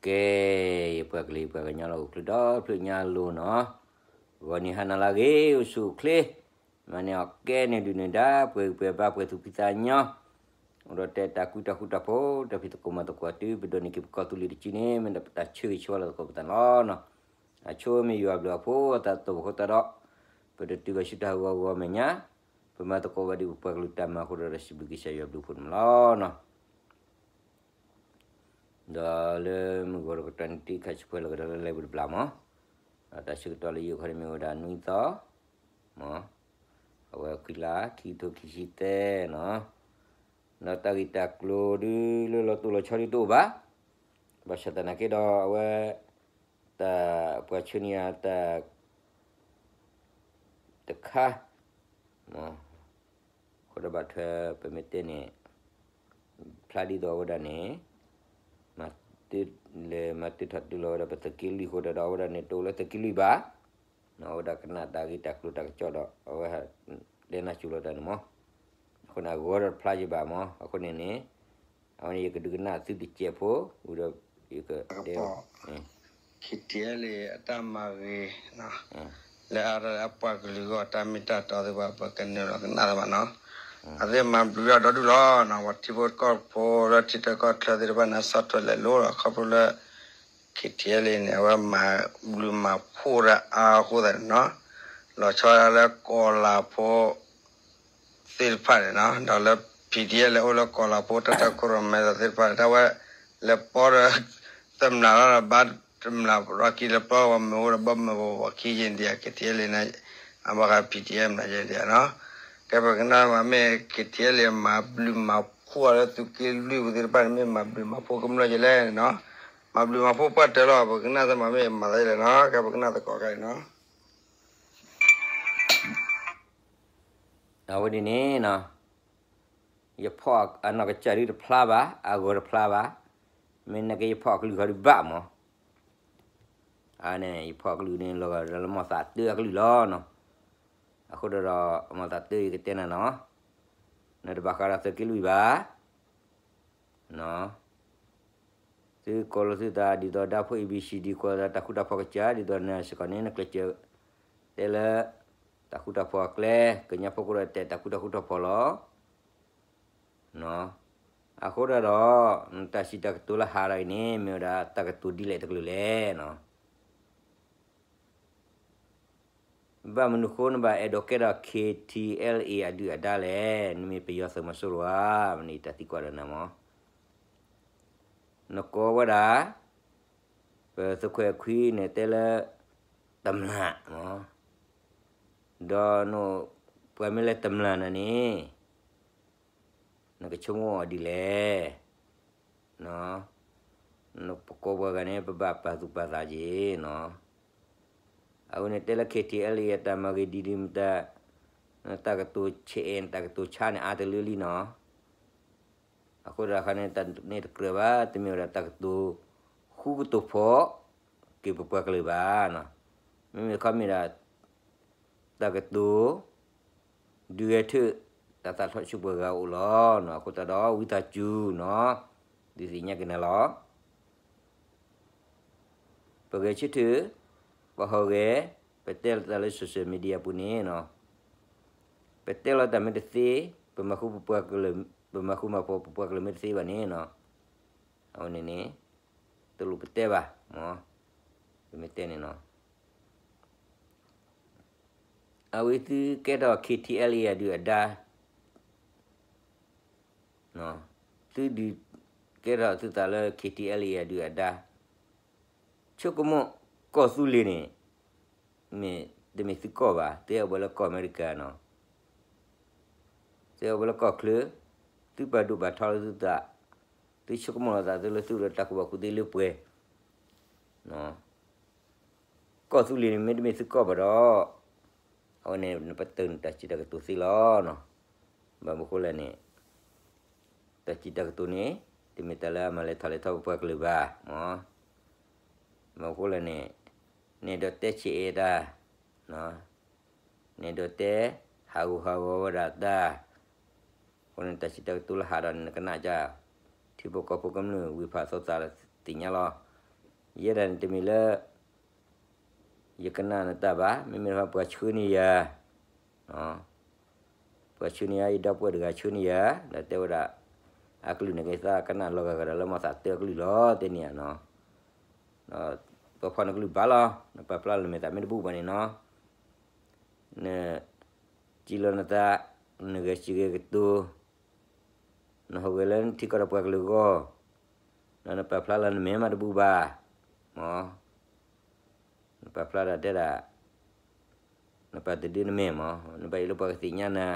ကဲ, ယပှၤကလုာ်ယပှၤကညီလၢအိၣ်ချုးဒီဖျၢၣ်ညါလိၤနီၤ, ဂီၤနံၤဟါနၤလၢအဂ့ၤ အိၣ်ဆူၣ်အိၣ်ချ့, မၤန့ၢ်အီၣ်ကဲန့ၣ်ဒုးန့ၢ်ဒါ ပှဲၤဂံၢ်ပှဲၤဘါပှဲၤသူၣ်ဖှံသးညီ, အိၣ်ဒီးတဲတၢ်ကူတၢ်ဃူတၢ်ဖိး တၢ်ဖံးသကိးမၤသကိးတုၤ ပဒိးန့ၢ်က့ၤပကီၢ်သူလ့ၤတစုန့ၣ် မ့ၢ်ဒၣ်ပတၢ်ဆၢဂ့ၤဆၢဝါလၢသကိးပသးန့ၣ်လီၤ. အဆိမ့ၢ်ယွၤဘျုးအဖိအသးသီၣ်ဖိဃိသတးဒီး, ပတတုၤဘၣ်ဆူတၢ်ဟးဂီၤဂီၤမဲာ်ညါ, ပမၤသကိးဘၣ်ဒံးပပှၤကလုာ်တၢ်မၤအဃိဒီး စံးဘျုးကစၢ်ယွၤဘျုးဖှိၣ်န့ၣ်လီၤ. ဒီးလၢမုၢ်ဂီၤတကတီၢ်န့ၣ် တံၢ်ခါဆူၣ်ဖဲလီၤကဒီးလၢလဲၤပူၤတဘျီမး, ဒီးတၢ်ဆၢကတီၢ်လၢယအိၣ်ခီန့ၣ်မ့ၢ်ဝဲဒၣ်နွံသီ, မး, အဝဲခွံလါ ခံကထိခံဆံသၢနီၤ, ဒီးတၢ်ဂ့ၢ်တၢ်ကျိၤဒုးလၢလီၤတိၢ်လီၤဆီဒုးတအိၣ်ဘၣ်, ဘၣ်ဆၣ်သနာ်က့ဒီးအဝဲ, တၢ်ပှၤဆှၢန့ၢ်ယၤတၢ် တခါ, မး, ဃိဒီးဘၣ်ထွဲပမ့ၢ်တဲန့ၣ်, ဖျါဒ်သိးအဝဲဒၣ်န့ၣ်, မၤတုၤလဲၤမၤတုၤထီၣ်တုၤလီၤဝဲဒၣ်ပသုးက့လွံၢ်အဃိဒီး အဝဲဒၣ်န့ၣ်တအိၣ်လၢသုးက့လွံၢ်ဘၣ်, အဝဲဒၣ်ကနၣ်တၢ်ဂ့ၢ်တၢ်ကျိၤတၢ်ကစီၣ်ဒီး အဝဲတဲနၢ်စူၤလီၤတၢ်န့ၣ်မး, အဃိန့ၣ်အဂီၢ်ဒီးတဖျါယဘၣ်မး, အဃိန့ၣ်န့ၣ် အဝဲန့ၣ်ယကဒုးကနၣ်သုတစဲးဖိ, ဝံၤဒီးယကတဲ, ကပီၤ ခံထံအဲလ့ၣ် အတၢ်မၤဂ့ၤ လၢအါထီၣ်လၢအပှၤကလုာ်ဂီၢ် တၢ်မ့ၢ်တၢ်တီသ့ၣ်တဖၣ် ပကနုာ်လီၤကနၣ်သ့ဘၣ်နီၤ, အသ့ၣ်မၤဘျုးဒီဒူၣ်လီၤ, ပှၤထံဖိကီၢ်ဖိလၢထံတၢကီၢ်ချၢသ့ၣ်တဖၣ်န့ၣ် ဆီၣ်ထွဲလဲၤလိဒီးခီဖျိလၢ ခံထံအဲလ့ၣ်န့ၣ် အဝဲမၤဘျုးမၤဖှိၣ်တၢ်အါအဃိသတးန့ၣ်နီၤ, လီၤဆီဒၣ်လၢကီၤလၤဖိ သ့ၣ်တဖၣ်န့ၣ်နီၤ, ဒီးလၢ ဖံးတံၢ်အဲလ့ၣ် အိၣ်လၢကီၤလၤဖိ တၢ်တၢ်ခိၣ်ရိၣ်မဲသ့ၣ်တဖၣ်န့ၣ် တၢ်ဝဲလဲၤပိာ်ဒီး တမျၢ်လီၤဒီး ဘၣ်တမျၢ်ရၢကံ လဲၤပိာ်ဝဲမ့ၢ်အိၣ်ဒီး ဘၣ်မၢဝဲဝီခံယ့ၣ်ဒံး ခံထံအဲလ့ၣ်န့ၣ်, အဘၣ်ဃး ဖံးတံၢ်အဲလ့ၣ် မနုၤယဲဒံးနီၤ, ကဲပကနၣ်မ့ၢ် ခံထံအဲလ့ၣ် မၤဘျုးမၤဖှိၣ်လၢသုးက့လွံၢ်ပူၤသ့ၣ်တဖၣ်န့ၣ် မ့ၢ်မၤဘျုးမၤဖှိၣ်ကမျၢၢ်ကလဲၣ်န့ၣ်နီၤ, မၤဘျုးမၤဖှိၣ်ပှၢ်တၢၢ်လီၤ, ပကနၣ်သ့မ့ၢ်မၤသးလဲၣ်နီၤ, ကဲပကနၣ်သကိးကါအံၤနီၤ. အဝဲဒ်န့ၣ်နီၤ, ယဖီၣ်အနီၢ်ကစၢ်ဒုးတဖျါဘၣ်, အဂီၢ်တဖျါဘၣ်, မ့ၢ်နာ်က့ယဖီၣ်အကလုၢ်ဃီဒုးဘၣ်မး, အန့ၣ် ယဖီၣ်အကလုၢ်န့ၣ် လီၤဂာ်ဒီးလၢမီၢ်သးတၢအကလုၢ်လီၤနီၤ, အဃိဒီး မီၢ်သးတၢယကတဲနၤနီၤ, နတဘၣ်ဃးဒီးသုးက့လွံၢ်ဘၣ် သုကိးလီၤသုသးဒ်သိးဒါဖိ A B C D ကိးလီၤသးတၢ်ဃူတၢ်ဖိးကစၢ် ဒ်သိးနၤစ့ၢ်ကီးန့ၣ် နကျဲးစၢးတဲလၢ တၢ်ဃူတၢ်ဖိးအကျဲ, ကညီဖိကရၢတဲတၢ်ဃူတၢ်ဖိးလီၤ. အဃိဒၣ်ဒီး နတၢ်စံးတၢ်ကတိၤလၢဟးထီၣ်အံၤန့ၣ် မ့ၢ်ဝဲဒၣ်တၢ်ကတိၤဒ်လဲၣ်တကလုာ်လဲၣ်နီၤ. ဘၣ်မနုၤဃိနဘၣ်အဲၣ်ဒိးကဲထီၣ် K T L A အဒုၣ်အဒါလဲၣ်, နမ့ၢ်ပယီၤသုးမီၤစိရိၤဧါ, မနုၤတၢ်သံကွၢ်ဒီးနၤမး. နကိးဝဲဒၣ် ပသုးခွဲးခွံန့ၣ်တဲလၢ တမျၢ်မး, ဒီးန ပှၤမ့ၢ်လၢတမျၢ်နၤန့ၣ် နကဆိကမိၣ်အီၤဒ်လဲၣ်. ပကိးပှၤဂၤန့ၣ် ပဘၣ်ပာ်သူၣ်ပာ်သးက့ၤနီၤ. အဝဲန့ၣ်တဲလၢ K T L A အတၢ်မၤဂ့ၤဒ်ဒ်မတၤ, နတၢ်ကတိၤဆဲးအဲၣ် နတၢ်ကတိၤဆါန့ၣ် အါတလၢလံနီၤ. အဃိဒီးခါန့ၣ် တၢ်န့ၣ်တကြၢးဘၣ်, တမ့ၢ်ဝဲဒၣ်တၢ်ကတိၤဃူကတိၤဖိး က့ၤပပှၤကလုာ်ဘၣ်နီၤ. မ့မ့ၢ်တခီမ့ၢ်ဒၣ် တၢ်ကတိၤ ဒုးဂဲၤထၢၣ် တၢ်သးထီၣ်ဆူပှၤဂၤအအိၣ်လီၤနီၤ. အဃိသတးဒီး ဝံသးစူၤနီၤ, ဒုးသ့ၣ်ညါက့ၤနၤလီၤ. ပဂဲၤဆၢထၢၣ်, ပဟီၣ်ဂဲၤ, ပတဲလီၤတၢ်လၢ social media ပူၤန့ၣ်နီၤ, ပတဲလီၤတၢ်မ့ၢ်တသ့, ပမၤဃူပပှၤကလုာ်, ပမၤဃူမၤဖိးပပှၤကလုာ်မ့ၢ်တသ့ဘၣ်န့ၣ်နီၤ, အဝဲန့ၣ်န့ၣ် တလိၣ်ပတဲဘၣ်မး, ပမ့ၢ်တဲန့ၣ်နီၤ. အဝဲသုကဲထီၣ် K T L A အဒုၣ်အဒါ သုဒုးကဲထီၣ်သုသးလၢ K T L A အဒုၣ်အဒါ, ဆိကမိၣ်ကီၢ်သူလ့ၤန့ၣ် မ့ၢ်တမ့ၢ်သုကီၢ်ဘၣ်, သုအဲၣ်ဝဲလၢကီၢ်အမဲရကၤနီၤ, သုအဲၣ်ဝဲလၢကီၢ်ချၢ, သုပာ်ဒိၣ်ပာ်ထီလၢသုသး, သုဆိကမိၣ်လီၤသးသုလၢသုအိၣ်ဒီးတၢ်ကူၣ်ဘၣ်ကူၣ်သ့လၢပှဲၤ ကီၢ်သူလ့ၤန့ၣ် မ့တမ့ၢ်သုကီၢ်ဘၣ်ဒီး, အဝဲန့ၣ် နပတုာ်နတၢ်စံးတၢ်ကတိၤသ့လီၤနီၤ. ဘၣ်မနုၤဃိလဲၣ်န့ၣ်, တၢ်စံးတၢ်ကတိၤန့ၣ် တမ့ၢ်တၢ်လၢအမၤလဲၤထီၣ်လဲၤထီပပှၤကလုာ်ဘၣ်မး. ဘၣ်မနုၤဃိလဲၣ်န့ၣ်, နအဲၣ်ဒိးတဲဆံးအဲၣ်တၢ်, နအဲၣ်ဒိးတဲ ဟးဂူာ်ဟးဂီၤဝဲဒၣ်တၢ်, အဃိန့ၣ် တၢ်စံးတၢ်ကတိၤလၢဟးဒီးန့ၣ် နကနၣ်ကါ, ထံဖိကီၢ်ဖိကမျၢၢ်ဝံၤဖးသိသးသ့ၣ်ညါလီၤ. ယဲဒၣ်န့ၣ်တမ့ၢ်လၢ ယကနၣ်နတၢ်ဘၣ်, မ့မ့ၢ်ပှၤဆှၢန့ၢ်ယၤ, ပှၤဆှၢန့ၢ်ယၤ ယဒီပုၢ်ဝဲၢ်တဂၤဆှၢန့ၢ်ယၤ, ဒီးတဲဝဲဒၣ်, အကလုၢ်န့ၣ်က့ၤသးကနၣ်လီၤဂာ်ဂာ်ဒီးလၢမီၤသးတၢ်အကလုၢ်လီၤ တဲန့ၣ်ဧါနီၤ, ပှၤဖီၣ်နကလုၢ်ဘၣ်လီၤ, နပာ်ဖျါလၢမဲာ်သးမ့ၢ်တဘူၣ်ဘၣ်န့ၣ်နီၤ, န စံးလီၤနသး, နဂဲၤစံးဂဲၤကတိၤ, နဟူးဂဲၤလၢနထံကီၢ်ဒီးပှၤကလုာ်အဂီၢ်, ဒီးနပာ်ဖျါလၢနမဲာ်မးတဘူၣ်ဘၣ်, မ့ၢ်, နပာ်ဖျါဒၣ်တဲဒၣ်, နပာ်တဒုနမဲာ်မ့ၢ်, နဘၣ်အံၤလၢပှၤကသ့ၣ်ညါနၤ,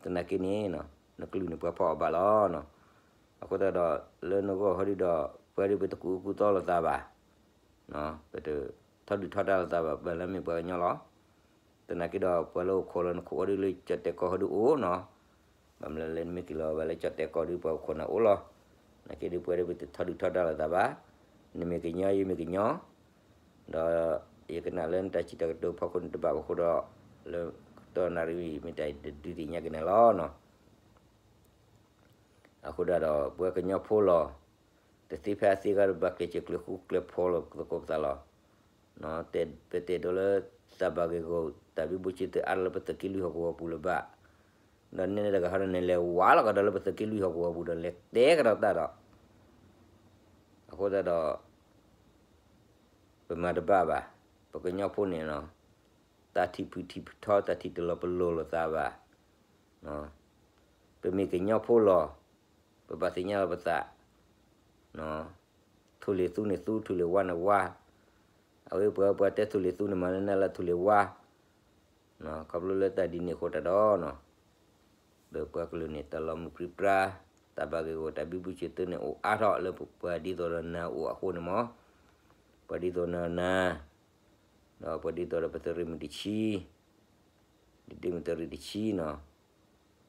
သနာ်က့န့ၣ်, နကလုၢ်န့ၣ်ပှၤဖီၣ်အီၤဘၣ်လီၤ. အဃိသတးဒီး လၢနဂီၢ်ဟီဒုဒီး ပှၤဒုပတကူကူသီလိာ်သးဘၣ်, ပတထီဒုၣ်ထီဒါလိာ်သးဘၣ်, ပှၤလၢမ့ၢ်ပှၤကညီလီၤ. သနာ်က့ဒီး ပှၤလၢအိၣ်ခိးလီၤနခိၣ်အီၤဒုလၢကၠီၣ်တဲာ်ကီၢ်ဟီဒုအိၣ်နီၤ, ဘၣ်မနုၤလဲၣ် နမ့ၢ်က့ၤလီၤဘၣ်လၢကၠီၣ်တဲာ်ကီၢ်ဒု ပှၤအိၣ်ခိးနၤအိၣ်လီၤ. သနာ်က့ဒု ပှၤဒုပတထီဒုၣ်ထီဒါလိာ်သးဘၣ်, နမ့ၢ်ကညီ ယမ့ၢ်ကညီ, ဒီးယကနၣ်လၢနတၢ်စံးတၢ်ကတိၤဖီခိၣ်န့ၣ်တဘၣ်အဃိဒီး, လၢကတီၢ်နၣ်ရံၣ်မ့ၢ်တၢ်ဒုးသ့ၣ်ညါက့ၤနၤလီၤနီၤ. အဃိဒၣ်ဒီး ပှၤကညီဖိလီၤ, တသ့ဖဲအသ့ဂၤဒီး ဘၣ်ကျဲးစၢးကျဲးဃူကျဲးဖိးလိာ်သကိးပသးလီၤ. ပတဲဒိလၢ သးဘၣ်ဂ့ၢ်ဂီၢ် တၢ်ဘံဘူစၢၤသုအါထီၣ်လၢပသုးက့လွံၢ်ဟီၣ်ကဝီၤပူၤလၢၤဘၣ်, ဒီးနဲန့ၣ်တဂၤဟီဒီး နလဲၤဝါလီၤကဒီးလၢပသုးက့လွံၢ်ဟီၣ်ကဝီၤပူၤဒီး လဲၤတဲကဒီးသးဒီး, အဃိသတးဒီး ပမၤတဘၣ်ဘၣ်, ပကညီဖိန့ၣ်နီၤ, တၢ်ထံၣ်ဖုၣ်ထံၣ်ဖုၣ်ထီ တၢ်ထံၣ်တလီၤပလိာ်လိာ်သးဘၣ်. ပမ့ၢ်ကညီဖိလီၤ, ပဘၣ်သ့ၣ်ညါလီၤပသး, ထိၣ်လ့ၤသူန့ၣ်သူ, ထိၣ်လ့ၤဝါန့ၣ်ဝါ, အဝဲပှၤပှၤတဲထိၣ်လ့ၤသူန့ၣ် မၤလၢနၤလၢထိၣ်လ့ၤဝါ, ခီဖျိလၢတၢ်ဒ်န့ၣ်အဃိတၢ်ဒီးနီၤ, ဒီးပှၤကလုာ်န့ၣ် တၢ်လီၤမုၢ်ပြံပြါ, တၢ်ဘၣ်ဂ့ၢ်ဂီၢ် တၢ်ဘံဘူစၢၤသုန့ၣ် အိၣ်အါထီၣ်လၢပှၤဒ်သိးဒီးနၤအိၣ်အဃိန့ၣ်မး, ပှၤဒ်သိးနၤ, ဒီးပှၤဒ်သိးဒီးပသုးရ့ၣ်မုၢ်တဆံ, ဒ်မုၢ်သုးရ့ၣ်တဆံနီၤ,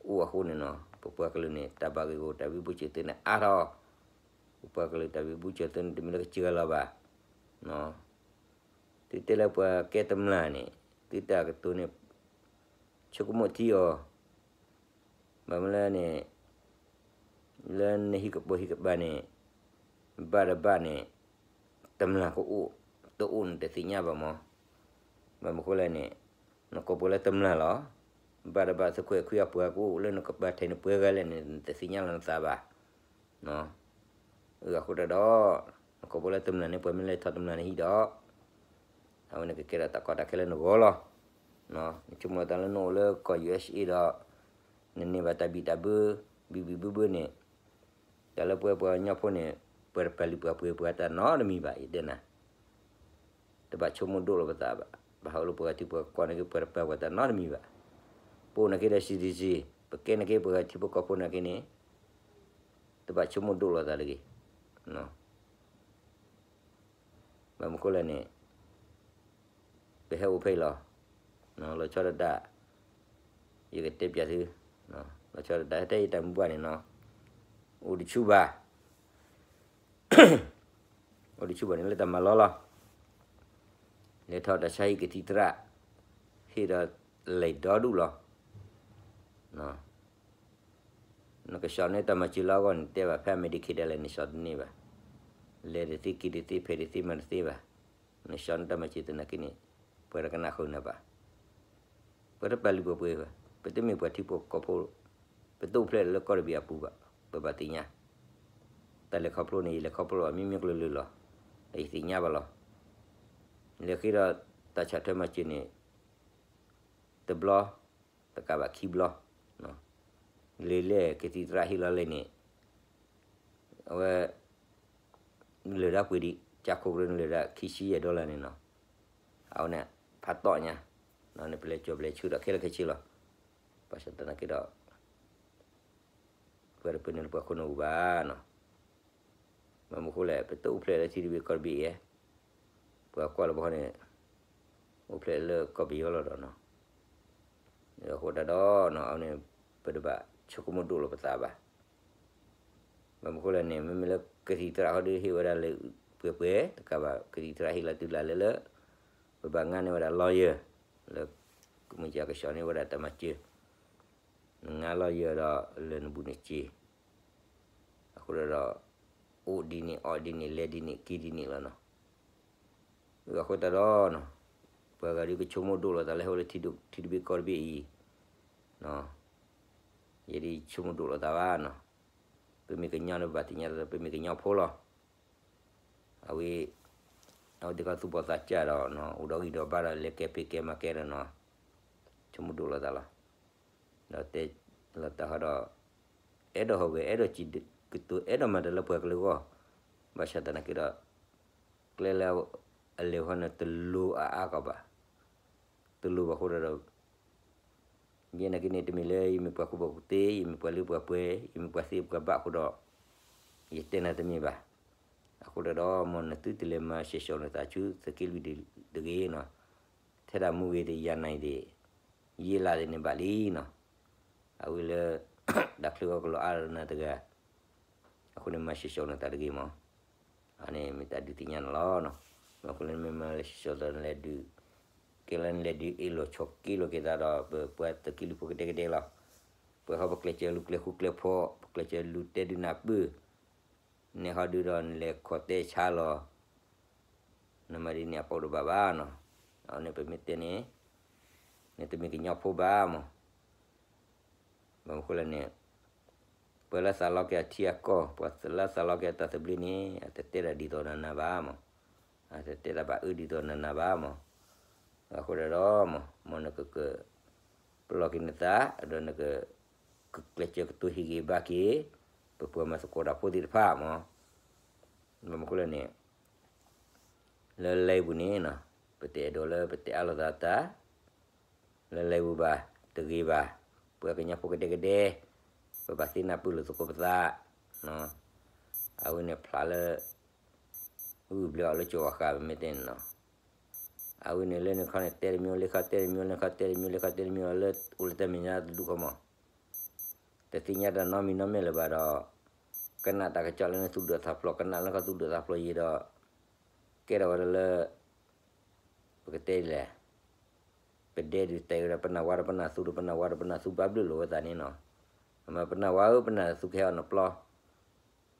အိၣ်အဃိန့ၣ်နီၤ, ပပှၤကလုာ်န့ၣ် တၢ်ဘၣ်ဂ့ၢ်ဂီၢ် တၢ်ဘံဘူစၢၤသုန့ၣ်အါထီၣ်, ပပှၤကလုာ်တၢ်ဘံဘူစၢၤသုန့ၣ် တမ့ၢ်လၢကစၢ်လီၤဘၣ်. သုတဲလၢပှၤကဲတမျၢ်န့ၣ်, သုတၢ်ကတိၤန့ၣ် ဆိကမိၣ်ထံအီၤ, ဘၣ်မနုၤလဲၣ်န့ၣ်, လၢနဟံၣ်ကပိာ်ဟံၣ်ကပၤန့ၣ်, ဘၣ်တဘၣ်န့ၣ်, တမျၢ်ကအိၣ်, တအိၣ်န့ၣ်တသ့ၣ်ညါဘၣ်မး, ဘၣ်မနုၤဃိလဲၣ်န့ၣ်, နကိာ်ပှၤလၢတမျၢ်လီၤ, ဘၣ်တဘၣ်သုးခွဲးခွံအပှၤကအိၣ်လၢနကပၤထဲန့ၣ်ပှဲၤဂၤလဲၣ်န့ၣ် နတသ့ၣ်ညါလီၤနသးဘၣ်. အဃိတၢ်ဒီး, နကိာ်ပှၤလၢတမျၢ်န့ၣ် ပှၤမ့ၢ်လဲၤထီၣ်တမျၢ်နဟံၣ်ဒီး, အဝဲန့ၣ်ကကဲထီၣ်တၢ်ကီတၢ်ခဲလၢနဂီၢ်လီၤ. နဆိကမိၣ်တၢ်လၢနအိၣ်လၢကီၢ် ယူႇအၢၣ်စ်အ့ ဒီး, နန့ၢ်ဘၣ်တၢ်ဘံၣ်တၢ်ဘၢ, ဘံၣ်ဘံၣ်ဘၢဘၢန့ၣ်, တၢ်လၢပှၤပှၤကညီဖိန့ၣ်, ပှၤတပာ်လုၢ်ပာ်ပှ့ၤပှၤတၢ်နီတမံၤဘၣ် ယတဲနၤ တဘၣ်ဆိကမိၣ်ဒိၣ်လီၤပသးဘၣ်, ဘၣ်ဃးလၢပှၤထံပှၤကီၢ်န့ၣ်က့ၤ ပှၤတပာ်ပှၤတၢ်နီတမံၤဘၣ်. ပအိၣ်န့ၣ်က့ၤဒီး citizen, ပကဲန့ၣ်က့ၤပှၤထံဖိကီၢ်ဖိန့ၣ်က့ၤန့ၣ်, တဘၣ်ဆိကမိၣ်ဒိၣ်လီၤသးတဂ့ၤ. ဘၣ်မနုၤဃိလဲၣ်န့ၣ်, ပဟဲအိၣ်ဖဲအံၤလီၤ. လီၤဆီဒၣ်တၢ်, ယကတဲပျးသု, လီၤဆီဒၣ်တၢ် ထဲယတၢ်မူဘၣ်န့ၣ်နီၤ, အိၣ်တဆူၣ်ဘၣ် အိၣ်တဆူၣ်ဘၣ်န့ၣ်လၢတၢ်မၤလီလီၤ. လဲၤထီၣ်တၢ်ဆါဟံၣ်ကသံၣ်သရၣ်, ဟ့ၣ်ဒီးလဲၤဒီဒူၣ်လီၤ. နကဆှီန့ၢ်တၢ်မၤစၢၤလၢအဂီၢ်န့ၣ် တဲဘၣ်ဖဲ Medicaid ဒၣ်လဲာ် နဆှီတန့ၢ်ဘၣ်. လဲၤတသ့က့ၤတသ့ ဖဲးတသ့မၤတသ့ဘၣ်. နဆှီန့ၢ်တၢ်မၤစၢၤသနာ်က့န့ၣ်, ပှၤတကနၣ်ဃုာ်နၤဘၣ်. ပှၤတပာ်လုၢ်ပာ်ပှ့ၤဘၣ်, ပတမ့ၢ်ပှၤထံဖိကီၢ်ဖိ, ပတအိၣ်ဖျဲၣ်လၢကီၢ်တဘ့ၣ်အပူၤဘၣ်, ပဘၣ်သ့ၣ်ညါ. တၢ်လဲၤခီဖျိန့ၣ် ယလဲၤခီဖျိအမံၤမံၤကလုာ်ကလုာ်လီၤ. ဒီးယသ့ၣ်ညါဘၣ်လီၤ. လဲၤဃ့ဒီးတၢ်ဆီၣ်ထွဲမၤစၢၤန့ၣ် တဘျီ, တကးဘၣ်ခံဘျီ, လဲၤလဲၤကသံၣ်သရၣ်ဟ့ၣ်လီၤလဲၣ်န့ၣ်, အဝဲ လၢာ်ဒၣ်ပှ့ၤဒံး, ကၢ်ခိၣ်ကရၢန့ၣ်လၢာ်ဒၣ်ခံဆံယဲၢ် dollar န့ၣ်နီၤ. အဝဲန့ၣ် ဖးတီၣ်ညါ, န့ၣ်ပလဲၤကၠီၤပလဲၤဆူၣ်ဒီးခဲလၢာ်ခဲဆ့လီၤ. ဘၣ်ဆၣ်သနာ်က့ဒီး ပှၤတပၢၤန့ၣ်လၢပှၤခိၣ်နူာ်ပူၤဘၣ်နီၤ. ဘၣ်မနုၤဃိလဲၣ်, ပတအိၣ်ဖျဲၣ်လၢထံတဘ့ၣ်ကီၢ်တဘ့ၣ်ဧါ, ပှၤကွၢ်လၢပဟီန့ၣ်, အိၣ်ဖျဲၣ်လၢကီၢ်ပယီၤလီၤဒီးနီၤ. အဃိတၢ်ဒီးနီၤ, အဝဲန့ၣ် ပတဘၣ်ဆိကမိၣ်ဒိၣ်လီၤပသးဘၣ်. ဘၣ်မနုၤဃိလဲၣ်န့ၣ်, မ့မ့ၢ်လၢကသံၣ်သရၣ်ဟီဒုးဟ့ၣ်ဝဲဒၣ်လၢပှဲၤပှဲၤ, တကးဘၣ်ကသံၣ်သရၣ်ဟ့ၣ်လီၤတုၤလၢလဲၣ်လၢ ပဘၣ်ငါန့ၢ်ဝဲဒၣ် lawyer လၢ ကမ့ၢ်ကကဆှီန့ၢ်ဝဲဒၣ်တၢ်မၤစၢၤ, နငါ lawyer ဒီးလၢနဘူးနစ့, အဃိဒီး အိၣ်ဒ်န့ၣ် အီၣ်ဒ်န့ၣ် လဲၤဒ်န့ၣ် က့ၤဒ်န့ၣ်လီၤနီၤ. အဃိသတးဒီး ပှၤဂၤဒုးကဆိကမိၣ်ဒိၣ်လိာ်သးလၢဟဲအိၣ်လၢထံတဘ့ၣ်ကီၢ်တဘ့ၣ်အံၤ, ယဲဒၣ်ဆိကမိၣ်ဒိၣ်လိာ်သးဘၣ်နီၤ, ပမ့ၢ်ကညီန့ၣ်ဘၣ်သ့ၣ်ညါလၢပမ့ၢ်ကညီဖိလီၤ. အဝဲ အဝဲသ့ၣ်ခီသူၣ်ဘီၣ်သးစၢ်ဒီး အိၣ်ဒီးဂံၢ်ဒီးဘါဒီး လဲၤကဲဖံးကဲမၤကဲဒီးနီၤ, ဆိကမိၣ်ဒိၣ်လိာ်သးလီၤ. ဒီးတဲလီၤတၢ်ဃီဒီး အဲၣ်ဒိးဟူးဂဲၤ အဲၣ်ဒိးစံးကတိၤ အဲၣ်ဒိးမၤတၢ်လၢပှၤကလုာ်အဂီၢ်, ဘၣ်ဆၣ်သနာ်က့ဒီး ကျဲလၢအလဲၤဃီန့ၣ် တလိၤအါအါကီးဘၣ်, တလိၤဘၣ်အဃိဒီး ယဲနာ်က့န့ၣ် တမ့ၢ်လၢယမ့ၢ်ပှၤကူၣ်ဘၣ်ကူၣ်သ့, ယမ့ၢ်ပှၤလၢပှၤပှဲၤ, ယမ့ၢ်ပှၤသ့ပှၤဘၣ်အဃိဒီး ယတဲနၤတမ့ၢ်ဘၣ်. အဃိဒီး မ်နသုတလဲၤမၤစဲၤဆှီၤနသးဆူသုးက့လွံၢ်တဂ့ၤနီၤ, ထဲဒၣ်မူဂ့ၤသ့ၣ် ယၤနၤအံၤသ့ၣ် ယ့လးသ့ၣ်န့ၣ်ဘၣ်လံနီၤ, အဝဲလၢ တၢ်ချၢအီၤကလီၤအါလၢနၤတဂၤ အဃိန့ၣ် မၤစဲၤဆှီၤနသးတဂ့ၤမး, အန့ၣ်မ့ၢ်တၢ်ဒုးသ့ၣ်ညါနၤလီၤ. မ့ၢ်အဃိလၢနမ့ၢ်မၤစဲၤဆှီၤသး နလဲၤဒုး ကဲလၢနလဲၤဒုးအ့ၣ်လိာ်ဆိးက့လိာ်က့ၤသးဒီး ပပှၤသုးက့လွံၢ်ဖိကဒဲကဒဲလီၤ. ပှၤဟီပကျဲးစၢးလူၤကျဲၤဃူကျဲၤဖိး, ပကျဲးစၢးလူၤတဲဒုးနၢ်ပၢၢ်, နဲဟီဒုးဒီးနလဲၤခိးတဲဆါလီၤ နမၤဒ်န့ၣ်အပီၣ်တဘၣ်ဘၣ်နီၤ. အန့ၣ်ပမ့ၢ်တဲန့ၣ် နတမ့ၢ်ကညီဖိဘၣ်မး. ဘၣ်မနုၤဃိလဲၣ်န့ၣ် ပှၤလၢသးလီက့ၤအထံအကီၢ်, ပှၤလၢသးလီက့ၤအတၢ်သဘျ့န့ၣ် အတတဲတၢ်ဒ်သိးနၤနၤဘၣ်မး, အတတဲတၢ်ဘၣ်အၢဒ်သိးနၤနၤဘၣ်မး. အဃိဒီး မ်နကက ပလီၢ်က့ၤနသး, ဒီးနက ကကျဲးစၢးကတိၤဟ့ၣ်ဂံၢ်ဘါက့ၤ ပပှၤမၤသကိးတၢ်ဖိသ့ၣ်တဖၣ်မး. ဘၣ်မနုၤဃိလဲၣ်န့ၣ် လၢလံာ်ပူၤန့ၣ် ပတအဲၣ်ဒိးလၢပတဲအါလိာ်သးတၢ် လၢလံာ်ပူၤဘၣ်, တဂ့ၤဘၣ်. ပှၤကညီဖိကဒဲကဒဲ ပဘၣ်သ့နၢ်ပၢၢ်လိာ်သကိးပသး, အဝဲန့ၣ်ဖျါလၢ ဂုာ်ဘျၢအီၤလၢကၠီၤအဃာ် ပမ့ၢ်တဲန့ၣ်နီၤ. အဝဲန့ၣ်လၢနခီန့ၣ် တဲတမံၤလၢခီ တဲတမံၤလၢခီ တဲတမံၤလၢခီ တဲတမံၤလၢ အိၣ်လၢတၢ်မဲာ်ညါတဒူၣ်ဃီမး တသ့ၣ်ညါတၢ်နီတမံၤနီတမံၤလၢၤဘၣ်ဒီး ကနၣ်တၢ်ကစီၣ်လၢနသူၣ်ဒိၣ်သးဖျိး ကနၣ်လၢနခီသူၣ်ဒိၣ်သးဖျိးယံၤဒီး ကဲထီၣ်ဝဲဒၣ်လၢ ပကတဲဒ်လဲၣ်, ပဒဲဒုးတဲဝဲဒၣ် ပနၢ်ဝါဒီးပနၢ်သူဒီး ပနၢ်ဝါဒီးပနၢ်သူဘၣ်ဘျုးလိာ်ဝဲသးန့ၣ်နီၤ. အမ့ၢ်ပနၢ်ဝါဧၢ ပနၢ်သူကဟဲအီၤနပျီ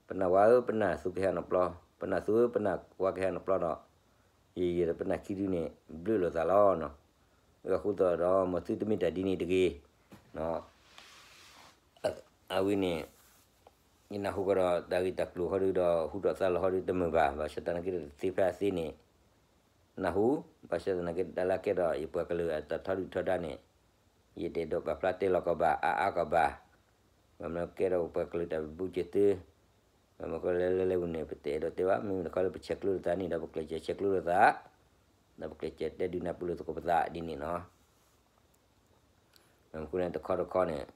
ပနၢ်ဝါဧၢ ပနၢ်သူကဟဲအီၤနပျီ, ပနၢ်သူဧၢ ပနၢ်ဝါကဟဲအီၤနပျီဒီး ယံာ်ယံာ်ဒီးပနၢ်ခံဒုန့ၣ် ဘျုးလိာ်သးလီၤနီၤ. အဃိသတးဒီး မ်သုတမ့ၢ်တၢ်ဒ်န့ၣ်တဂ့ၤနီၤ. အဝဲန့ၣ် ယနၢ်ဟူကဒီးတၢ်ဂ့ၢ်တၢ်ကျိၤဟီဒုဒီး ဟူထီၣ်သါလီၤဟီဒုတမုာ်ဘၣ်. ဘၣ်ဆၣ်သနာ်က့ဒီး တသ့ဖဲအသ့န့ၣ် နၢ်ဟူ, ဘၣ်ဆၣ်သနာ်က့ တၢ်လၢအကဲဒီးယပှၤကလုာ်အတၢ်ထီဒုၣ်ထီဒါန့ၣ် ယတအဲၣ်ဒိးပာ်ဖျါတဲလီၤကီးဘၣ် အါအါကီးဘၣ်. ဘၣ်မနုၤကဲဒီးပှၤကလုာ်တၢ်ဘျုးစၢၤသု, ဘၣ်မနုၤဃိလၢလၢလၢပူၤန့ၣ် ပတအဲၣ်ဒိးတဲဘၣ်. မ့မ့ၢ်တခီလၢပဆဲးကျိးလိာ်သးန့ၣ်ဒီး ပကျဲးစၢးဆဲးကျိးလိာ်သး, ဒီးပကျဲးစၢးတဲဒုးနၢ်ပၢၢ်လိာ်သကိးပသးဒ်န့ၣ်နီၤ. ဘၣ်မနုၤဃိန့ၣ် တခီတခီန့ၣ်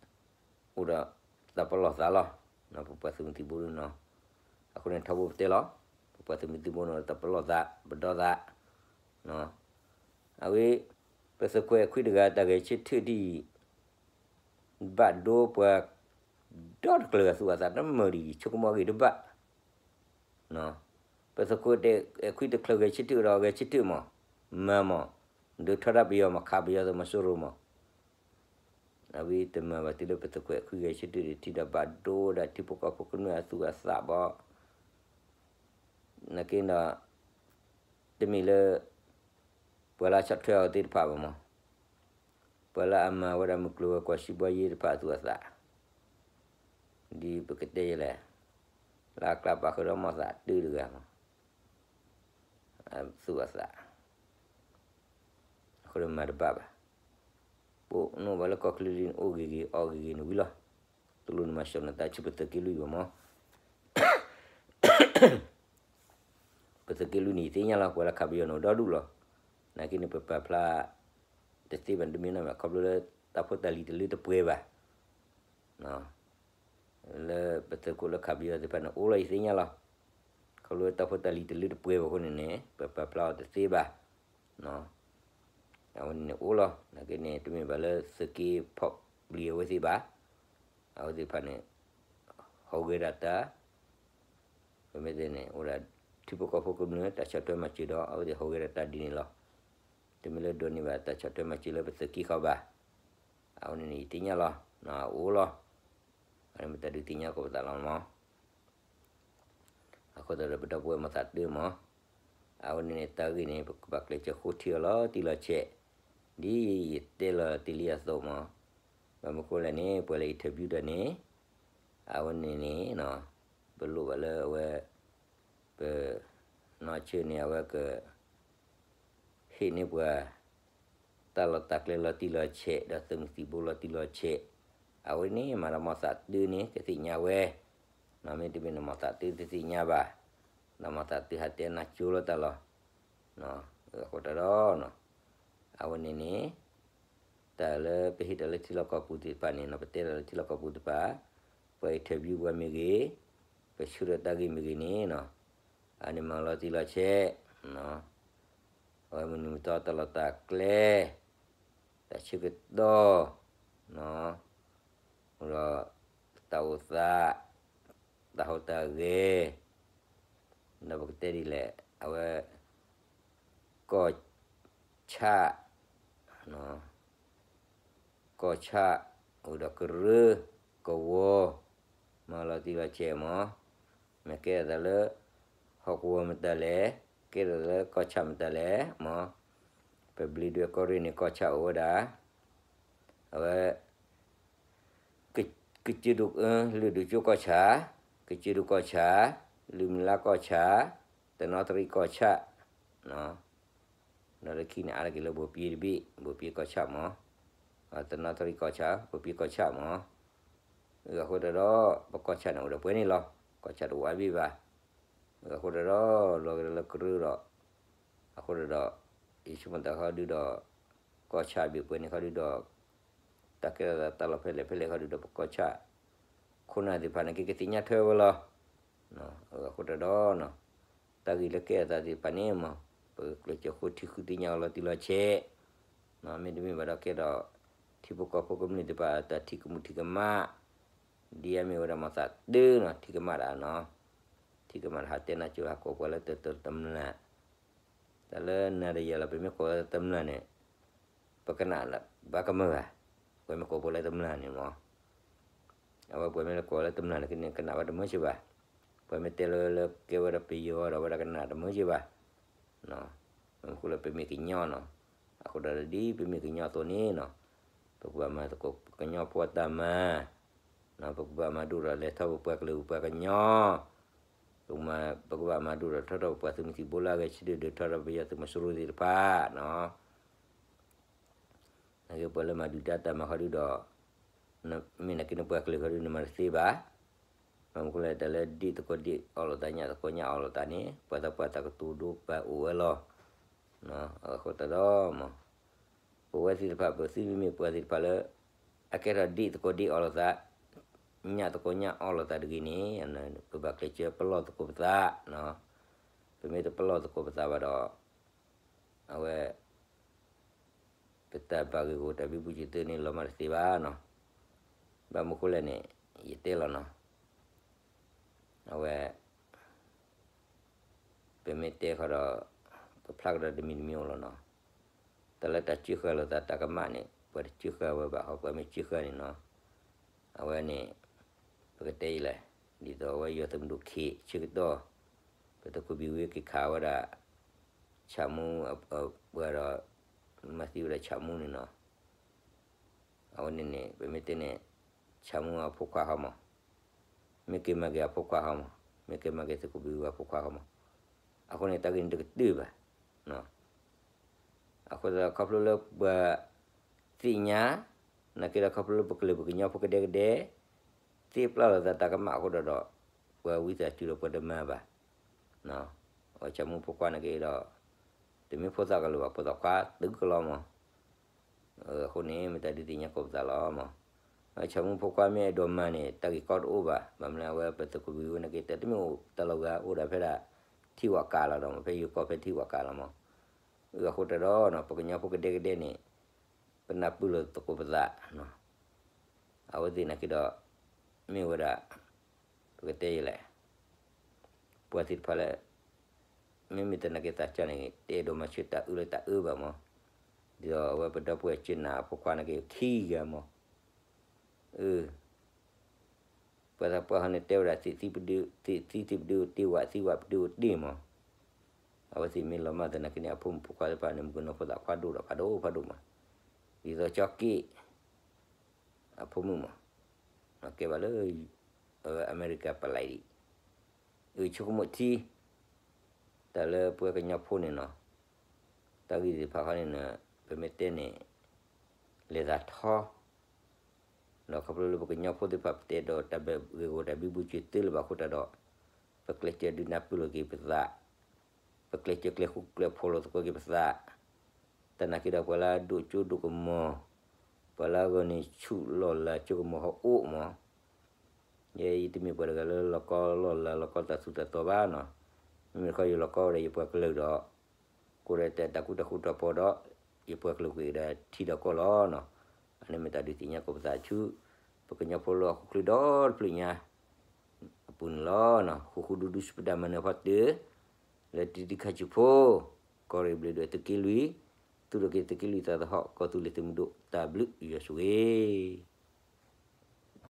အိၣ်ဒီးတၢ်ပလီၢ်သးလီၤ. ပပှၤသုးမုၢ်သံၣ်ဘိဒုနီၤ. အဃိန့ၣ် ထီဘိပတဲလီၤ. ပပှၤသုးမုၢ်သံၣ်ဘိန့ၣ် တၢ်ပလီၢ်သး ပဒီသး အဝဲ ပသုးခိၣ်အဲၣ်ခွံတဂၤ တၢ်ဂဲၤဆၢထၢၣ်ဒ်အံၤ ဘၣ်ဒိပှၤ ဒီတကျၢၤအသူၣ်အသးတမုာ်ဒ်အံၤ ဆိကမိၣ်ဂ့ၤတဘၣ်. ပသုးခိၣ်အဲၣ်ခွံတချုးဂဲၤဆၢထၢၣ်ဒီးဂဲၤဆၢထၢၣ်မး, မၤမး, ဒုးထီဒါပယီၤမး ခးပယီၤသုးမီၤစိရိၤမး အဝဲတမၤဘၣ်တုၤလၢပသုးခိၣ်အဲၣ်ခွံဂဲၤဆၢထၢၣ်ဒီး ထံဒီးဘၣ်ဒိဝဲဒၣ်ထံဖိကီၢ်ဖိကမျၢၢ်အသူၣ်အသးဘၣ်. နာ်က့ဒီး တမ့ၢ်လၢ ပှၤလၢအဆီၣ်ထွဲအီၤသ့ၣ်တဖၣ်ဘၣ်မး, ပှၤလၢအမၤဝဲဒၣ်မုၢ်ကျိၤဝဲၤကွာ် စံးဘီယ့တဖၣ်အသူၣ်အသး, ဒ်ပကတဲယဲလဲၣ်, လၢအကျါပာ်ဃုာ်ဒီးမီၢ်သးတၢတဂၤမး အသူၣ်အသး အဃိဒီးမၤတဘၣ်ဘၣ်. ပအိၣ်န့ၢ်ဘၣ်လၢကီၢ်ချၢဒ်န့ၣ် အိၣ်ဂ့ၤဂ့ၤ အီၣ်ဂ့ၤဂ့ၤန့ၣ်ဝံၤလီၤ. တလိၣ်နမၤစှၤနသးဆူပသုးက့လွံၢ်ဘၣ်မး. ပသုးက့လွံၢ်န့ၣ် ယသ့ၣ်ညါလီၤ ပှၤလၢခးပယီၤန့ၣ်အိၣ်ဒီဒူၣ်လီၤ. နာ်က့န့ၣ် ပပာ်ဖျါ တသ့ဘၣ်တမံၤနီတမံၤ ခီဖျိလၢ တၢ်ဖိတၢ်လံၤတလၢတပှဲၤဘၣ်. လၢပသုးခိၣ်လၢခးပယီၤသ့ၣ်တဖၣ်န့ၣ် အိၣ်လီၤယသ့ၣ်ညါလီၤ. ခီဖျိလၢတၢ်ဖိတၢ်လံၤတလၢတပှဲၤဘၣ်အဃိန့ၣ်န့ၣ် ပပာ်ဖျါအီၤတသ့ဘၣ်. အဝဲန့ၣ်န့ၣ်အိၣ်လီၤ. နာ်က့န့ၣ် တမ့ၢ်ဘၣ်လၢသုးက့ဖီၣ်ပျံၤအဝဲသ့ၣ်ဘၣ်. အဝဲသ့ၣ်တဖၣ်န့ၣ် ဟူးဂဲၤဒၣ်တၢ် ပမ့ၢ်တဲန့ၣ် အိၣ်ဒၣ်ထံဖိကီၢ်ဖိကမျၢၢ် တၢ်ဆီၣ်ထွဲမၤစၢၤဒီး အဝဲသ့ၣ်ဟူးဂဲၤဒၣ်တၢ်ဒ်န့ၣ်လီၤ. တမ့ၢ်လၢဒိးန့ၢ်ဘၣ်တၢ်ဆီၣ်ထွဲမၤစၢၤလၢပသုးက့ဃီဘၣ်. အဝဲန့ၣ်န့ၣ် ယသ့ၣ်ညါလီၤ. အိၣ်လီၤ. အဝဲန့ၣ်မ့ၢ်တၢ်ဒုးသ့ၣ်ညါကီးပသးလီၤမး. အဃိသတးဒီးပဒီပုၢ်ဝဲၢ်မီၢ်သးတၢမး အဝဲန့ၣ်န့ၣ် တၢ်ဂ့ၢ်န့ၣ် ပကဘၣ်ကျဲးစၢးဃိထံအီၤလီၤတံၢ်လီၤဆဲး, ဒ်ယတဲလီၤတ့ၢ်လံအသိးမး, ဘၣ်မနုၤဃိလဲၣ်န့ၣ် ပှၤလၢ interview တၢ်န့ၣ်, အဝဲန့ၣ်န့ၣ် ပလိၣ်ဘၣ်လၢအဝဲ, ပ, နီၢ်ဆၢန့ၣ် အဝဲက ဟ့ၣ်န့ၢ်ပှၤ တၢ်လီၢ်တၢ်ကျဲလီၤတံၢ်လီၤဆဲး ဒီးသုးမုၢ်သံၣ်ဘိလီၤတံၢ်လီၤဆဲး, အဝဲန့ၣ်မးဒီး မီၤသးတုန့ၣ် ကသ့ၣ်ညါဝဲ, နီၢ်မ့တမ့ၢ်န့ၣ် မီၤသးတုတသ့ၣ်ညါဘၣ်, ဒီးမီၤသးတုဟးတဲနၢ်ကၠိလီၤတၢ်လီၤ, အဃိတၢ်ဒီး, အဝဲန့ၣ်န့ၣ် တၢ်လၢပဟ့ၣ်တၢ်လၢထံလီၢ်ကီၢ်ပူၤသ့ၣ်တဖၣ်န့ၣ် နီၢ်ပတဲတၢ်လၢထံလီၢ်ကီၢ်ပူၤသ့ၣ်တဖၣ်, ပှၤ interview ပှၤမ့ၢ်ဂ့ၤ, ပဆၢထၢၣ်တၢ်ဂ့ၢ်မ့ၢ်ဂ့ၤန့ၣ်, အန့ၣ်မၤလီၤတံၢ်လီၤဆဲး, အဝဲမနုၤမတၤတၢ်လီၢ်တၢ်ကျဲ, တၢ်ဆၢကတီၢ်, ဒီး, တၢ်အိၣ်သး, တၢ်ဟူးတၢ်ဂဲၤ, ဒီးပကတဲဒ်လဲၣ်, အဝဲ, ကီၢ်ဆၣ် ကီၢ်ဆၣ်, အိၣ်ဒီးကရၢ, ကဝီၤ, မၤလီၤတံၢ်လီၤဆဲးမး, မ့ၢ်ကဲထီၣ်သးလၢ, ဟီၣ်ကဝီၤမတၤလဲၣ်, ကဲထီၣ်သးလၢကီၢ်ဆၣ်မတၤလဲၣ်မး, ပဘျံးဒွဲၣ်ကီၢ်ရ့ၣ်န့ၣ် ကီၢ်ဆၣ်အိၣ်ဝဲဒၣ်, အဝဲ ကစၢၢ်ဒိၣ်, လုၢ်ဒိၣ်ကၠိကီၢ်ဆၣ်, ကစၢၢ်ဒိၣ်ကီၢ်ဆၣ်, လုၢ်မုၢ်လါကီၢ်ဆၣ်, တနီသရံၣ်ကီၢ်ဆၣ်, ဒီးလၢခံန့ၣ် အါတက့ၢ်လၢဘိၣ်ပှ့ၤတဘ့ၣ်, ဘိၣ်ပှ့ၤကီၢ်ဆၣ်မး, တနီသရံၣ်ကီၢ်ဆၣ်, ဘိၣ်ပှ့ၤကီၢ်ဆၣ်မး, အဃိတၢ်ဒီး, ပကီၢ်ဆၣ်န့ၣ်အိၣ်ဒီးပှဲၤန့ၣ်လီၤ, ကီၢ်ဆၣ်တဝးဘ့ၣ်ဘၣ်, အဃိတၢ်ဒီး, လီၤကဒီးလၢကရၢဒီး, အဃိတၢ်ဒီး, ယဆိကမိၣ်သးခီဒုဒီး, ကီၢ်ဆၣ်ဘ့ၣ်ပှဲၤန့ၣ်ခီဒုဒီး, တၢ်ကဲထီၣ်သးတၢ်လီၢ်ဖဲလဲၣ်ဖဲလဲၣ်ခီဒုဒီး ပကီၢ်ဆၣ်, ခိၣ်နၢ်သ့ၣ်တဖၣ်န့ၣ် ကကသ့ၣ်ညါထွဲဝဲလီၤ, အဃိတၢ်ဒီး, တၢ်ဂ့ၢ်လၢကဲထီၣ်သးသ့ၣ်တဖၣ်န့ၣ်မး, ပကကျဲးစၢးဃိထံဃုသ့ၣ်ညါအီၤလီၤတံၢ်လီၤဆဲး, မ့တမ့ၢ်ဘၣ်ဒီးကဲဒီး, ထံဖိကီၢ်ဖိကမျၢၢ်သ့ၣ်တဖၣ်အတၢ်ထံၣ်ကမူၣ်ထံၣ်ကမၣ်, ဒ်အမ့ၢ်ဝဲဒၣ်မီၤသးတုနီၤ ထံၣ်ကမၣ်ဒၣ်နီၤ, ထံၣ်ကမၣ်ဒီးဟးတဲနၢ်ကၠိဟးကိးပှၤလၢတၢ်တမျၢ်, တၢ်လၢနၤဒီးယၤလီၤ ပမ့ၢ်ကိးလၢတမျၢ်န့ၣ်, ပကနၣ်ဘၣ်ကမၢဘၣ်, ပမ့ၢ်ကိးပှၤလၢတမျၢ်န့ၣ်မး အဝဲပှၤမ့ၢ်လၢကိးလၢတမျၢ်န့ၣ်က့န့ၣ် ကနၣ်ဘၣ်တမုာ်က့ဘၣ်, ပှၤမ့ၢ်တဲလၢလၢကဲဝဲဒၣ်ပယီၤဒီးဝဲဒၣ်ကနၣ်တမုာ်က့ဘၣ်, မ့ၢ်ဃိလၢပမ့ၢ်ကညီနီၤ, အဃိဒီးဒ်ပမ့ၢ်ကညီအသိးန့ၣ်နီၤ, ပကဘၣ်မၤသကိးကညီဖိအတၢ်မၤ, ပကဘၣ်မၤဒိၣ်ထီၣ်လဲၤထီၣ်ပပှၤကလုာ်ပပှၤကညီ, ပကဘၣ်မၤဒိၣ်ထီၣ်ထီထီၣ်ပပှၤသုးမုၢ်သံၣ်ဘိလၢအဂဲၤဆၢထၢၣ်ဒုးထီထီၣ်ပယီၤသုးမီၤစိရိၤသ့ၣ်တဖၣ်နီၤ နကပှၤလၢမၤဒုၣ်ဒါတၢ်မၤဃီဒုဒီး, မ့ၢ်နက့နပှၤကလုာ်ဃီဒု နမၤတသ့ဘၣ်. ဘၣ်မနုၤဃိလဲၣ် တၢ်လၢဒ့ၣ်သကိးဒ့ၣ်အီၣ်လိာ်သး ညၣ်သကိးညၣ်အီၣ်လိာ်သးန့ၣ် ပှၤသးပှၢ်တၢ်ကတိၤဒိပာ်အိၣ်ဝဲလီၤ. အဃိသတးဒီး, ပဝဲသ့ၣ်တဖၣ် ပသုတမ့ၢ်ပှၤသ့ၣ်တဖၣ်လၢ အကဲထီၣ်ဒ့ၣ်သကိးဒ့ၣ်အီၣ်လိာ်သး, ညၣ်သကိးညၣ်အီၣ်လိာ်သးတဂ့ၤန့ၣ်, ပဘၣ်ကျဲးစၢးပလီၢ်သကိးပသး, ပမ့ၢ်တပလီၢ်သကိးပသးဘၣ်ဒီး, အဝဲ ပတၢ်ဘၣ်ဂ့ၢ်ဂီၢ်တၢ်ဘံဘူစံးသၢန့ၣ် လီၤမၢ်တသ့ဘၣ်နီၤ. ဘၣ်မနုၤဃိလဲၣ်န့ၣ်, ယတဲလီၤနီၤ. အဝဲ ပမ့ၢ်တဲဃီဒီး ကဖျါကဒီးတမံၤတမံၤအိၣ်လီၤနီၤ. တၢ်လၢတၢ်စၢဃာ်လိာ်သးတၢ်ကမၣ်န့ၣ် ပှၤတစၢဃာ်ဝဲဘၣ်, ဟီပှၤမ့ၢ်စၢဃာ်န့ၣ်နီၤ. အဝဲန့ၣ် ပကတဲယလဲၣ်, ဒ်သိးအဝဲယွၤသုးမုၢ်ဒိၣ်ခ့ဆၢကတီၢ်, ပသုးခိၣ်ဘံၣ်ဝံက့ၤခးဝဲဒၣ် ဆၣ်မူအပှၤဒီး မၤသံဝဲဒၣ်ဆၣ်မူန့ၣ်နီၤ. အဝဲန့ၣ်န့ၣ် ပမ့ၢ်တဲန့ၣ် ဆၣ်မူအဖိခွါဃီမး, မ့ၢ်က့ၤမၤက့ၤအဖိခွါဃီမး, မ့ၢ်က့ၤမၤက့ၤသုးခိၣ်ဘံၣ်ဝံအဖိခွါဃီမး. အဃိန့ၣ် တၢ်ဂ့ၢ်န့ၣ်တကတၢၢ်ဘၣ်. အဃိသတးခီဖျိလၢပှၤသ့ၣ်ညါ, နာ်က့ဒီးခီဖျိလၢပကလုာ်ပကညီဖိကဒဲကဒဲ သ့ပျၢ်လိာ်သးတၢ်ကမၣ်အဃိဒီးဒီး, ပှၤဝံသးစူၤဒီးပှၤတမၤဘၣ်. အဝဲဆၣ်မူဖိခွါနာ်က့ဒီး, တမ့ၢ်ဖိသၣ်ကလၢၤဘၣ်, ဖိသၣ်ခွါတုၤကလီၤမး. အဃိန့ၣ် မ့ၢ်တၢ်ဒုးသ့ၣ်ညါကိးပသးလီၤမး. အဝဲဆၣ်မူဖိခွါမ့ၢ်အဲၣ်ဒိးမၤန့ၣ် တၢ်ဂ့ၢ်ကီတအိၣ်ဘၣ်. ဘၣ်မနုၤအဝဲပသုးခိၣ်ဘံၣ်ဝံနာ်က့ တၢ်တမ့ၢ်အိၣ်တၢ်လီၤဂာ်အိၣ်ဒၣ်ဖဲဒၣ် ထံဝၣ်ကးလီၤဒီးမး, ဖဲယိၤကီၢ်ဖဲထံဝၣ်ကးလီၤမး. အဃိတၢ်ဒီး ပကညီဖိကဒဲကဒဲန့ၣ် ပနၢ်ပၢၢ်လိာ်သကိးပသး အဝဲသ့ၣ်နာ်က့ဒီး မ့ၢ်ဝဲဒၣ် ပကတဲယလဲၣ်, ပှၤသ့ၣ်တဖၣ်လၢ မ့မ့ၢ်တနာ်က့သးစၢ်န့ၣ် တအဲၣ်ဒိးမၤဆၢတၢ်အၢလၢတၢ်အၢဘၣ်မး. ဒ်သိးအဝဲပဒီပုၢ်ဝဲၢ်စၢနၤအဖိခွါနာ်က့ခံဂၤမး. အၢ ပှၤသးပှၢ်ဟီန့ၣ်တဲဝဲဒၣ် သံၣ်သံပဒု, သံၣ်သံပဒုအိၣ်တ့ၢ်ဝး, သံၣ်ဝးပဒုအိၣ်တ့ၢ်မး. အဝဲသ့ၣ်မ့ၢ်လီၤမၢ်သနာ်က့န့ၣ် အဖိမုၣ်ဖိခွါသ့ၣ်တဖၣ်န့ၣ် မုၣ်ကနီၤဖိသၣ်ခွါဒိၣ်ဒီးဖးဒိၣ်ဖးဒိၣ်မး, ဒ်သိးကၠီက့ၣ် အဖိမုၣ်မး, ကဲဘၣ်လၢ အမဲရကၤပလံးဒံး, အဆိကမိၣ်ထံ တၢ်လၢပှၤကညီဖိန့ၣ်နီၤ, တၢ်ဂ့ၢ်သ့ၣ်တဖၣ်ဃီန့ၣ် ပမ့ၢ်တဲန့ၣ် လဲၤသးထီ ဒီးခီဖျိလၢပကညီဖိသ့ၣ်တဖၣ်ပတဲဒီးတၢ်ဘၣ်ဂ့ၢ်ဂီၢ်တၢ်ဘံဘူစၢၤသ့လၢၤဘၣ်အဃိတၢ်ဒီး ပကျဲးစၢးဒုးနၢ်ပၢၢ်လိာ်က့ၤပသး, ပကျဲးစၢးကျဲၤဃူကျဲၤဖိးလိာ်သကိးက့ၤပသး, သနာ်က့ဒီးပှၤလၢအဒိၣ်ကၠိဒိၣ်ကမီၤ, ပှၤလၢအဂီၢ်န့ၣ်ဆူၣ်လီၢ်လၤကၠိကမီၤဟီၣ်အိၣ်မး ယဲယတမ့ၢ်ပှၤတဂၤလၢလီၤကီလီၢ်လၤလီၤကီတၢ်သူၣ်တၢ်သီဘၣ်နီၤ, မ့မ့ၢ်တခီယလီၤကီဝဲဒီးယပှၤကလုာ်ဒီး, ကိးဒီးတၢ်ကူတၢ်ဃူတၢ်ဖိးဒီး, ယပှၤကလုာ်ကွံာ်ဒီးထံဒီးကီၢ်လီၤနီၤ, အန့ၣ်မ့ၢ်တၢ်ဒုးသ့ၣ်ညါကိးပသးဆူ, ပကညီဖိလၢဟီၣ်ခိၣ်ချၢဒီတဖျၢၣ်ညါ, အပူၤန့ၣ်လီၤ, ဃူဃူဒူဒူစံးပဒါမၤနၢၤဖီတၢၢ်, လၢတံၤတံၤခါဆူဖိ, ကီၢ်ရ့ၣ်ဘျုးဒိၣ်သုးက့လွံၢ်, သူၣ်ထီၣ်က့ၤသုးက့လွံၢ်သးသဟီၣ် ကီၢ်သူလ့ၤသုးမုၢ်ဒိၣ်တၢ်ဘျုးယွၤဆိၣ်ဂ့ၤ